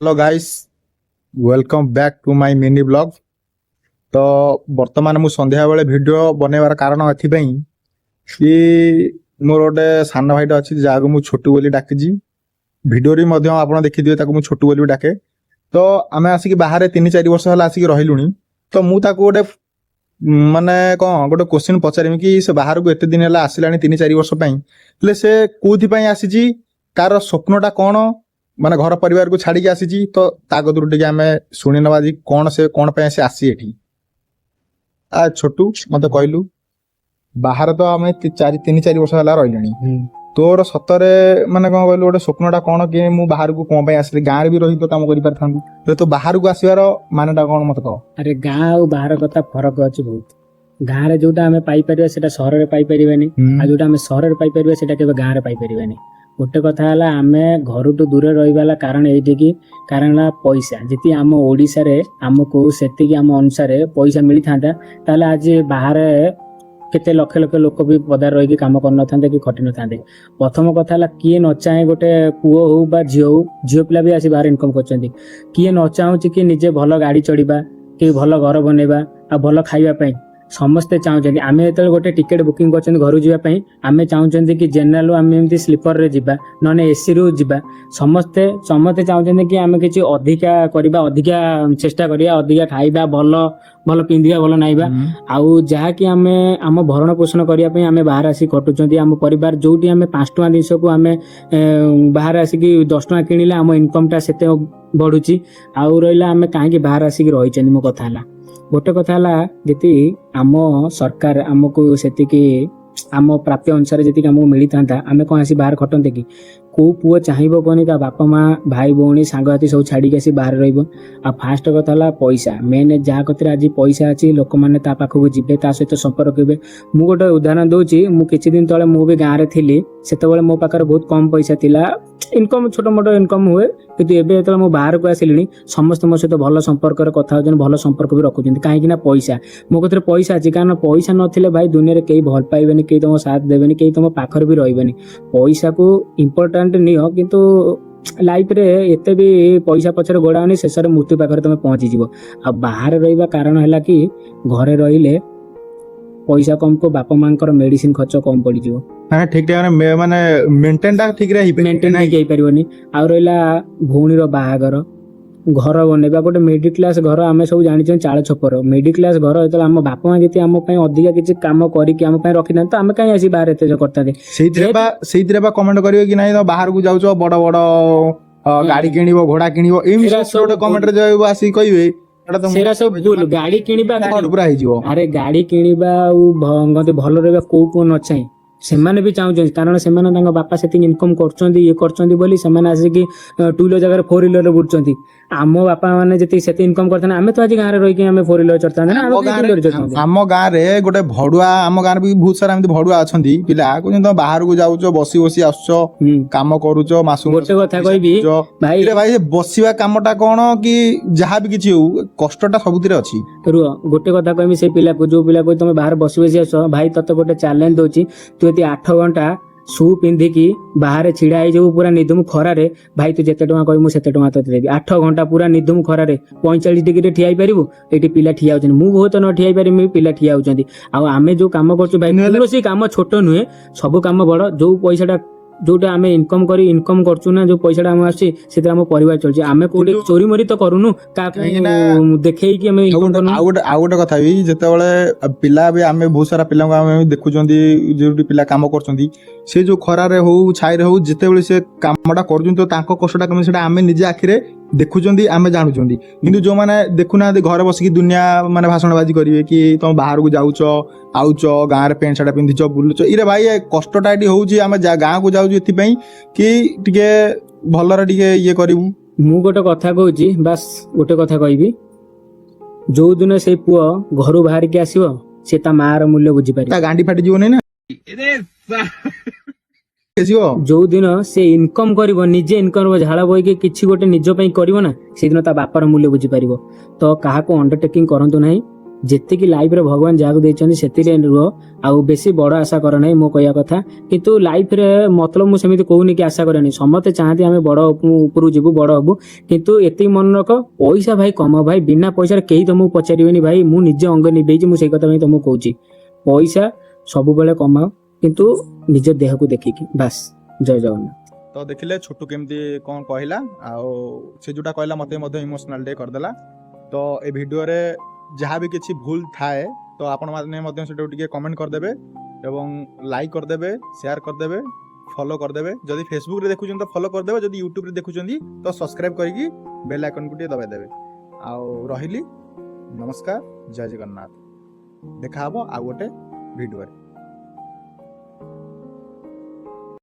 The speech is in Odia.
Hello guys, welcome back to my mini vlog। ତ ବର୍ତ୍ତମାନ ମୁଁ ସନ୍ଧ୍ୟାବେଳେ ଭିଡ଼ିଓ ବନେଇବାର କାରଣ ଏଥିପାଇଁ କି ମୋର ଗୋଟେ ସାନ ଭାଇଟା ଅଛି, ଯାହାକୁ ମୁଁ ଛୋଟୁ ବୋଲି ଡାକିଛି। ଭିଡ଼ିଓରେ ବି ମଧ୍ୟ ଆପଣ ଦେଖିଥିବେ, ତାକୁ ମୁଁ ଛୋଟୁ ବୋଲି ବି ଡାକେ। ତ ଆମେ ଆସିକି ବାହାରେ 3-4 ବର୍ଷ ହେଲା ଆସିକି ରହିଲୁଣି। ତ ମୁଁ ତାକୁ ଗୋଟେ ମାନେ କ'ଣ ଗୋଟେ କୋଶ୍ଚିନ୍ ପଚାରିବି କି ସେ ବାହାରକୁ ଏତେ ଦିନ ହେଲା ଆସିଲାଣି 3-4 ବର୍ଷ ପାଇଁ, ହେଲେ ସେ କୋଉଥିପାଇଁ ଆସିଛି, ତାର ସ୍ୱପ୍ନଟା କ'ଣ, ମାନେ ଘର ପରିବାରକୁ ଛାଡିକି ଆସିଛି। ତ ତା କତିରୁ ଟିକେ ଆମେ ଶୁଣି ନେବା ଯେ କ'ଣ ସେ କ'ଣ ପାଇଁ ସେ ଆସିଛି ଏଠି। ଆ ଛୋଟୁ, ମତେ କହିଲୁ, ବାହାରେ ତ ଆମେ 3-4 ବର୍ଷ ହେଲା ରହିଲେଣି, ତୋର ସତରେ ମାନେ କ'ଣ କହିଲୁ, ଗୋଟେ ସ୍ୱପ୍ନଟା କ'ଣ କି ମୁଁ ବାହାରକୁ କ'ଣ ପାଇଁ ଆସିଲି? ଗାଁରେ ବି ରହି ତ କାମ କରିପାରିଥାନ୍ତୁ, ହେଲେ ତୋ ବାହାରକୁ ଆସିବାର ମାନେଟା କ'ଣ, ମତେ କହ। ଆରେ, ଗାଁ ଆଉ ବାହାର କଥା ଫରକ ଅଛି ବହୁତ। ଗାଁରେ ଯୋଉଟା ଆମେ ପାଇପାରିବା, ସେଟା ସହରରେ ପାଇପାରିବାନି। ଆଉ ଯୋଉଟା ଆମେ ସହରରେ ପାଇପାରିବା, ସେଟା କେବେ ଗାଁରେ ପାଇପାରିବାନି। ଗୋଟେ କଥା ହେଲା, ଆମେ ଘରଠୁ ଦୂରରେ ରହିବା ହେଲା କାରଣ ଏଇଠିକି, କାରଣ ହେଲା ପଇସା। ଯେତିକି ଆମ ଓଡ଼ିଶାରେ ଆମକୁ ସେତିକି ଆମ ଅନୁସାରେ ପଇସା ମିଳିଥାନ୍ତା, ତାହେଲେ ଆଜି ବାହାରେ କେତେ ଲକ୍ଷ ଲକ୍ଷ ଲୋକ ବି ପଦାରେ ରହିକି କାମ କରିନଥାନ୍ତେ କି ଖଟି ନଥାନ୍ତେ। ପ୍ରଥମ କଥା ହେଲା, କିଏ ନ ଚାହେଁ, ଗୋଟେ ପୁଅ ହଉ ବା ଝିଅ ହଉ, ଝିଅ ପିଲା ବି ଆସି ବାହାରେ ଇନକମ୍ କରୁଛନ୍ତି, କିଏ ନ ଚାହୁଁଛି କି ନିଜେ ଭଲ ଗାଡ଼ି ଚଢ଼ିବା କି ଭଲ ଘର ବନେଇବା ଆଉ ଭଲ ଖାଇବା ପାଇଁ? ସମସ୍ତେ ଚାହୁଁଛନ୍ତି। ଆମେ ଯେତେବେଳେ ଗୋଟେ ଟିକେଟ ବୁକିଂ କରୁଛନ୍ତି ଘରକୁ ଯିବା ପାଇଁ, ଆମେ ଚାହୁଁଛନ୍ତି କି ଜେନେରାଲରୁ ଆମେ ଏମିତି ସ୍ଲିପରରେ ଯିବା, ନହେଲେ ଏସିରୁ ଯିବା। ସମସ୍ତେ ସମସ୍ତେ ଚାହୁଁଛନ୍ତି କି ଆମେ କିଛି ଅଧିକା କରିବା, ଅଧିକା ଚେଷ୍ଟା କରିବା, ଅଧିକା ଖାଇବା, ଭଲ ଭଲ ପିନ୍ଧିବା, ଭଲ ନାଇବା। ଆଉ ଯାହାକି ଆମେ ଆମ ଭରଣ ପୋଷଣ କରିବା ପାଇଁ ଆମେ ବାହାରେ ଆସିକି ଖଟୁଛନ୍ତି। ଆମ ପରିବାର ଯୋଉଠି ଆମେ 5 ଟଙ୍କା ଜିନିଷକୁ ଆମେ ବାହାରେ ଆସିକି 10 ଟଙ୍କା କିଣିଲେ ଆମ ଇନକମଟା ସେତେ ବଢୁଛି। ଆଉ ରହିଲା ଆମେ କାହିଁକି ବାହାରେ ଆସିକି ରହିଛନ୍ତି, ମୋ କଥା ହେଲା, ଗୋଟେ କଥା ହେଲା, ଯେତିକି ଆମ ସରକାର ଆମକୁ ସେତିକି ଆମ ପ୍ରାପ୍ୟ ଅନୁସାରେ ଯେତିକି ଆମକୁ ମିଳିଥାନ୍ତା, ଆମେ କଣ ଆସି ବାହାରେ ଖଟନ୍ତେ କି? କୋଉ ପୁଅ ଚାହିଁବ କହନି, ତା ବାପା ମା, ଭାଇ ଭଉଣୀ, ସାଙ୍ଗସାଥି ସବୁ ଛାଡ଼ିକି ଆସି ବାହାରେ ରହିବ? ଆଉ ଫାଷ୍ଟ କଥା ହେଲା ପଇସା ମେନ୍। ଯାହା କତିରେ ଆଜି ପଇସା ଅଛି, ଲୋକମାନେ ତା ପାଖକୁ ଯିବେ, ତା ସହିତ ସମ୍ପର୍କ ହେବେ। ମୁଁ ଗୋଟେ ଉଦାହରଣ ଦଉଛି। ମୁଁ କିଛି ଦିନ ତଳେ ମୁଁ ବି ଗାଁରେ ଥିଲି। ସେତେବେଳେ ମୋ ପାଖରେ ବହୁତ କମ ପଇସା ଥିଲା, ଇନକମ୍ ଛୋଟ ମୋଟ ଇନକମ୍ ହୁଏ। କିନ୍ତୁ ଏବେ ଯେତେବେଳେ ମୁଁ ବାହାରକୁ ଆସିଲିଣି, ସମସ୍ତେ ମୋ ସହିତ ଭଲ ସମ୍ପର୍କରେ କଥା ହଉଛନ୍ତି, ଭଲ ସମ୍ପର୍କ ବି ରଖୁଛନ୍ତି। କାହିଁକି ନା ପଇସା, ମୋ କତିରେ ପଇସା ଅଛି। କାରଣ ପଇସା ନଥିଲେ ଭାଇ, ଦୁନିଆରେ କେହି ଭଲ ପାଇବେନି, କେହି ତମ ସାଥ ଦେବେନି, କେହି ତମ ପାଖରେ ବି ରହିବେନି। ପଇସାକୁ ଇମ୍ପୋର୍ଟାଣ୍ଟ ନିଅ, କିନ୍ତୁ ଲାଇଫରେ ଏତେ ବି ପଇସା ପଛରେ ଗୋଡ଼ାଅନି, ଶେଷରେ ମୃତ୍ୟୁ ପାଖରେ ତମେ ପହଞ୍ଚିଯିବ। ଆଉ ବାହାରେ ରହିବା କାରଣ ହେଲା କି ଘରେ ରହିଲେ ପଇସା କମକୁ ବାପା ମାଙ୍କର ମେଡିସିନ ଖର୍ଚ୍ଚ କମ ପଡିଯିବ। ମାନେ ଠିକ ଟାଇମରେ ମାନେ ମେଣ୍ଟେନ ଟା ଠିକରେ ହେଇପାରିବ। ମେଣ୍ଟେନ ହେଇକି ହେଇପାରିବନି। ଆଉ ରହିଲା ଭଉଣୀର ବାହାଘର, ଘର ବନେଇବା। ଗୋଟେ ମିଡିଲ କ୍ଲାସ ଘର, ଆମେ ସବୁ ଜାଣିଛନ୍ତି, ଚାଳ ଛପର ମିଡିଲ କ୍ଲାସ ଘର। ଯେତେବେଳେ ଆମ ବାପା ମା ଯଦି ଆମ ପାଇଁ ଅଧିକା କିଛି କାମ କରିକି ଆମ ପାଇଁ ରଖିଥାନ୍ତେ, ତ ଆମେ କାହିଁ ଆସି ବାହାରେ ଏତେ କରିଥାନ୍ତେ? ସେଇଥିରେ ବା କମେଣ୍ଟ କରିବେ କି ନାଇଁ, ତମେ ବାହାରକୁ ଯାଉଛ, ବଡ ବଡ ଗାଡି କିଣିବ, ଘୋଡା କିଣିବ, ଏମିତି ସେରା ସବୁ ସବୁ ଗୋଟେ କମେଣ୍ଟରେ ଯାଇ ଆସିକି କହିବେ। ଏଟା ତ ସେରା ସବୁ ଭୁଲ। ଗାଡି କିଣିବା ପୁରା ହେଇଯିବ। ଆରେ, ଗାଡି କିଣିବା ଆଉ କହନ୍ତି ଭଲ ରହିବା କୋଉ ପୁଅ ନ ଚାହେଁ? ସେମାନେ ବି ଚାହୁଁଛନ୍ତି, କାରଣ ସେମାନେ ତାଙ୍କ ବାପା ସେତିକି ଇନକମ୍ କରୁଛନ୍ତି, ଇଏ କରୁଛନ୍ତି ବୋଲି ସେମାନେ ଆସିକି ଟୁ ହ୍ୱିଲର ଜାଗାରେ ଫୋର ହ୍ୱିଲରରେ ବୁଲୁଛନ୍ତି। ଆମ ବାପା ମାନେ ଯେତିକି ସେତିକି ଇନକମ୍ କରିଥାନ୍ତେ, ଆମେ ତ ଆଜି ଗାଁରେ ରହିକି ଆମେ ଫୋର ହ୍ୱିଲର ଚଢିଥାନ୍ତେ ନା? ଆମ ଆମେ ଟୁ ଗାଁରେ ହ୍ୱିଲର ଚଢିଥାନ୍ତେ। ଆମ ଗାଁରେ ଗୋଟେ ଭଡୁଆ, ଆମ ଗାଁରେ ବି ବହୁତ ସାରା ଏମିତି ଭଡୁଆ ଅଛନ୍ତି ପିଲା, କହୁଛନ୍ତି ତମେ ବାହାରକୁ ଯାଉଛ, ବସି ବସି ଆସୁଛ, କାମ କରୁଛ, ମାସକୁ ଗୋଟେ ମାସ କଥା ପଇସା କହିବି ଦଉଛ। ଭାଇ। ଇରେ ଭାଇ, ସେ ବସିବା କାମଟା କଣ କି ଯାହା ବି କିଛି ହଉ, କଷ୍ଟଟା ସବୁଥିରେ ଅଛି। ରୁହ, ଗୋଟେ କଥା କହିବି ସେଇ ପିଲାକୁ, ଯୋଉ ପିଲାକୁ ତମେ ବାହାରେ ବସି ବସି ଆସ। ଭାଇ, ତତେ ଗୋଟେ ଚ୍ୟାଲେଞ୍ଜ ଦଉଛି, ତୁ ଯଦି 8 ଘଣ୍ଟା ସୁ ପିନ୍ଧିକି ବାହାରେ ଛିଡା ହେଇଯିବୁ ପୁରା ନିଧୁମ ଖରାରେ, ଭାଇ, ତୁ ଯେତେ ଟଙ୍କା କହିବୁ ମୁଁ ସେତେ ଟଙ୍କା ତତେ ଦେବି। 8 ଘଣ୍ଟା ପୁରା ନିଧୁମ ଖରାରେ 45 ଡିଗ୍ରୀରେ ଠିଆ ହେଇପାରିବୁ? ଏଇଠି ପିଲା ଠିଆ ହଉଛନ୍ତି। ମୁଁ ବହୁତ ନ ଠିଆ ହେଇପାରିବି, ପିଲା ଠିଆ ହଉଛନ୍ତି। ଆଉ ଆମେ ଯୋଉ କାମ କରୁଛୁ ଭାଇ, କୌଣସି କାମ ଛୋଟ ନୁହେଁ, ସବୁ କାମ ବଡ। ଯୋଉ ପଇସାଟା ଯୋଉଟା ଆମେ ଇନକମ୍ କରି ଇନକମ୍ କରୁଛୁ ନା, ଯୋଉ ପଇସାଟା ଆମ ଆସୁଛି, ସେଥିରେ ଆମ ପରିବାର ଚଳୁଛି। ଆମେ କୋଉଠି ଚୋରି ମୋରି ତ କରୁନୁ, କାହାକୁ କାହିଁକି ନା ଦେଖେଇକି ଆମେ ଆଉ ଇନକମ୍ ଗୋଟେ କରୁନୁ। ଆଉ ଗୋଟେ କଥା ବି, ଯେତେବେଳେ ପିଲା ବି ଆମେ ବହୁତ ସାରା ପିଲାଙ୍କୁ ଆମେ ଦେଖୁଛନ୍ତି, ଯୋଉଠି ପିଲା କାମ କରୁଛନ୍ତି, ସେ ଯୋଉ ଖରାରେ ହଉ, ଛାଇରେ ହଉ, ଯେତେବେଳେ ସେ କାମଟା କରୁଛନ୍ତି, ତ ତାଙ୍କ କଷ୍ଟଟା କେମିତି, ସେଟା ଆମେ ନିଜେ ଆଖିରେ ଦେଖୁଛନ୍ତି, ଆମେ ଜାଣୁଛନ୍ତି। କିନ୍ତୁ ଯୋଉମାନେ ଦେଖୁନାହାନ୍ତି, ଘରେ ବସିକି ଦୁନିଆ ମାନେ ଭାଷଣବାଜି କରିବେ କି ତମେ ବାହାରକୁ ଯାଉଛ, ଆଉଛ, ଗାଁରେ ପ୍ୟାଣ୍ଟ ସାର୍ଟ ପିନ୍ଧିଛ, ବୁଲୁଛ। ଇରେ ଭାଇ, ଏ କଷ୍ଟଟା ଏଠି ହଉଛି। ଆମେ ଗାଁକୁ ଯାଉଛୁ ଏଥିପାଇଁ କି ଟିକେ ଭଲରେ ଟିକେ ଇଏ କରିବୁ। ମୁଁ ଗୋଟେ କଥା କହୁଛି, ବାସ୍ ଗୋଟେ କଥା କହିବି। ଯୋଉ ଦିନ ସେଇ ପୁଅ ଘରୁ ବାହାରିକି ଆସିବ, ସେ ତା ମାର ମୂଲ୍ୟ ବୁଝିପାରିବ। ତା ଗାଣ୍ଡି ଫାଟିଯିବନି ନା ଆସିବ। ଯୋଉ ଦିନ ସେ ଇନକମ୍ କରିବ, ନିଜେ ଇନକମ୍ କରିବ, ଝାଳ ବୋହିକି କିଛି ଗୋଟେ ନିଜ ପାଇଁ କରିବ ନା, ସେଇଦିନ ତା ବାପାର ମୂଲ୍ୟ ବୁଝିପାରିବ। ତ କାହାକୁ ଅଣ୍ଡରଟେକିଂ କରନ୍ତୁ ନାହିଁ। ଯେତିକି ଲାଇଫରେ ଭଗବାନ ଯାହାକୁ ଦେଇଛନ୍ତି ସେତିରେ ରୁହ, ଆଉ ବେଶୀ ବଡ଼ ଆଶା କର ନାହିଁ, ମୋ କହିବା କଥା। କିନ୍ତୁ ଲାଇଫରେ ମତଲବ ମୁଁ ସେମିତି କହୁନି କି ଆଶା କରେନି। ସମସ୍ତେ ଚାହାନ୍ତି ଆମେ ବଡ଼ ଉପରକୁ ଯିବୁ, ବଡ଼ ହବୁ। କିନ୍ତୁ ଏତିକି ମନେ ରଖ, ପଇସା ଭାଇ କମ ଭାଇ, ବିନା ପଇସାରେ କେହି ତମକୁ ପଚାରିବେନି ଭାଇ। ମୁଁ ନିଜ ଅଙ୍ଗ ନିଭେଇଛି, ମୁଁ ସେଇ କଥା ପାଇଁ ତମକୁ କହୁଛି। ପଇସା ସବୁବେଳେ କମାଅ, କିନ୍ତୁ ନିଜ ଦେହକୁ ଦେଖିକି, ବାସ୍। ଜୟ ଜଗନ୍ନାଥ। ତ ଦେଖିଲେ ଛୋଟୁ କେମିତି କ'ଣ କହିଲା, ଆଉ ସେ ଯୋଉଟା କହିଲା ମୋତେ ମଧ୍ୟ ଇମୋସନାଲ ଟିକେ କରିଦେଲା। ତ ଏ ଭିଡ଼ିଓରେ ଯାହା ବି କିଛି ଭୁଲ ଥାଏ, ତ ଆପଣମାନେ ମଧ୍ୟ ସେଟାକୁ ଟିକେ କମେଣ୍ଟ କରିଦେବେ ଏବଂ ଲାଇକ୍ କରିଦେବେ, ସେୟାର କରିଦେବେ, ଫଲୋ କରିଦେବେ। ଯଦି ଫେସବୁକରେ ଦେଖୁଛନ୍ତି ତ ଫଲୋ କରିଦେବେ, ଯଦି ୟୁଟ୍ୟୁବରେ ଦେଖୁଛନ୍ତି ତ ସବସ୍କ୍ରାଇବ୍ କରିକି ବେଲ୍ ଆଇକନ୍କୁ ଟିକେ ଦବାଇ ଦେବେ। ଆଉ ରହିଲି, ନମସ୍କାର, ଜୟ ଜଗନ୍ନାଥ। ଦେଖା ହବ ଆଉ ଗୋଟେ ଭିଡ଼ିଓରେ।